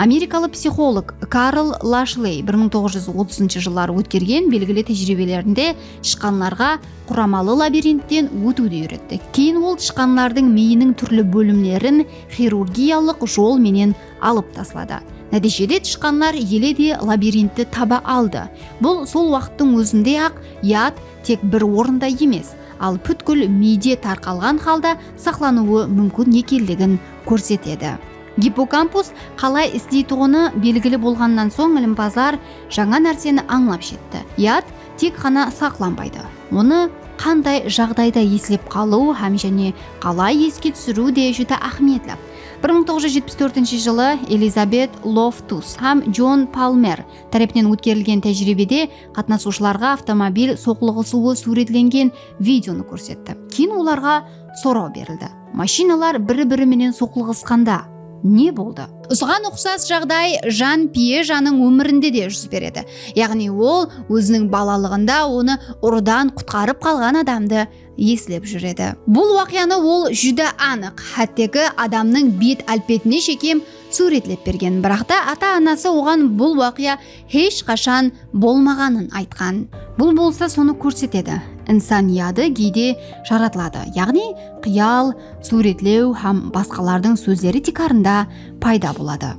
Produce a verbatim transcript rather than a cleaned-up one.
Amerikalı psixolog Karl Lashley bir mıń toǵız júz otızınshı jılları ótkergen belgili tájiriybelerinde tıshqanlarǵa quramalı labirintten ótiwdi úyretti. Keyin ol tıshqanlardıń miyiniń túrli bólimlerin xirurgiyalıq jol menen alıp tasladı. Nátiyjede tıshqanlar ele de labirintti taba aldı. Bul sol waqıttıń ózinde-aq yad tek bir orında emes, al pútkil miyde tarqalǵan halda saqlanıwı múmkin ekenligin kórsetedi. Gippokampus qalay isleytuǵını belgili bolǵannan soń, ilimpazlar jańa nárseni ańlap jetti. Yad tek ǵana saqlanbaydı. Onı qanday jaǵdayda eslep qalıw hám jáne qalay eske túsiriw de júdá áhmiyetli. Bir mıń toǵız júz jetpis tórtinshi jılı Elizabeth Loftus hám John Palmer tárepinen ótkerilgen tájiriybede qatnasıwshılarǵa avtomobil soqlıǵısıwı súwretlengen videonı kórsetti. Keyin olarǵa soraw berildi. Mashinalar biri-biri menen soqlıǵısqanda ne boldı? Usıǵan uqsas jaǵday Jan Pyejanıń ómirinde de júz beredi. Yaǵnıy ol óziniń balalıǵında onı urıdan qutqarıp qalǵan adamdı eslep júredi. Bul waqıyanı ol júdá anıq, hátteki adamnıń bet álpetine shekem súwretlep bergen. Biraqta ata-anası oǵan bul waqıya hesh qashan bolmaǵanın aytqan. Bul bolsa sonı kórsetedi. Insan yadı geyde jaratıladı, yaǵnıy qıyal, súwretlew hám basqalardıń sózleri tiykarında payda boladı.